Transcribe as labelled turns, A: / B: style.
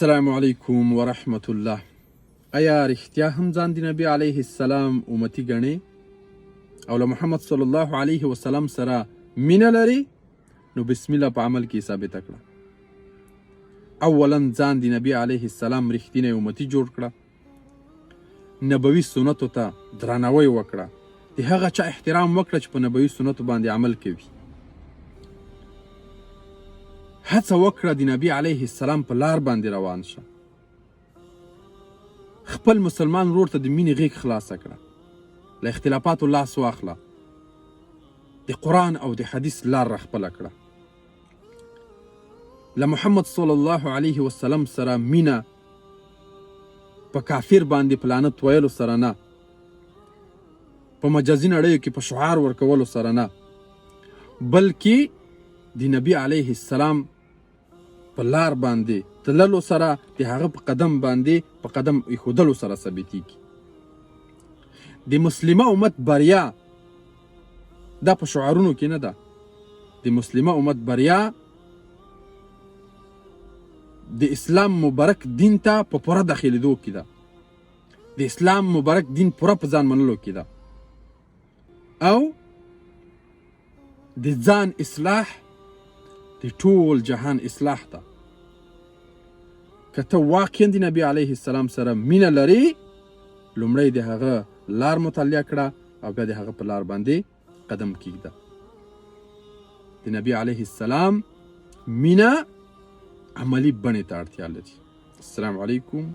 A: السلام علیکم ورحمت الله. ایا رښتیا هم ځان د نبی علیه السلام امتی ګڼې او له محمد صلی الله علیه وسلم سره مینه لري؟ نو بسم الله، په عمل کې ثابته کړه. اولا ځان د نبی علیه السلام رښتینی امتی جوړ کړه، نبوي سنتو ته درناوی وکړه، د هغه چا احترام وکړه چې په نبوي سنتو باندې عمل کوي. هڅه وکړه د نبی علیه السلام په لار باندې روان شه. خپل مسلمان ورور ته د مینې غېږ خلاصه کړه، له اختلافاتو لاس واخله، د قرآن او د حدیث لار را خپله کړه. له محمد صلی الله علیه وسلم سره مینه په کافر باندې په لعنت ویلو سره نه، په مجازي نړیو کې په شعار ورکولو سره نه، بلکې د نبی علیه السلام په لار باندې تللو سره، د هغه په قدم باندې په قدم ایښودلو سره ثابتیږي. د مسلمه امت بریا دا په شعارونو کې نه ده. د مسلمه امت بریا د اسلام مبارک دین ته په پوره داخلېدو کې ده، د اسلام مبارک دین پوره په ځان منلو کې ده، او د ځان اصلاح د ټول جهان اصلاح ده. که ته واقعا د نبی علیه السلام سره مینه لرې، لومړی د هغه لار مطالعه کړه او بیا د هغه په لار باندې قدم کیږده. د نبی علیه السلام مینه عملی بڼې ته اړتیا لري. السلام علیکم.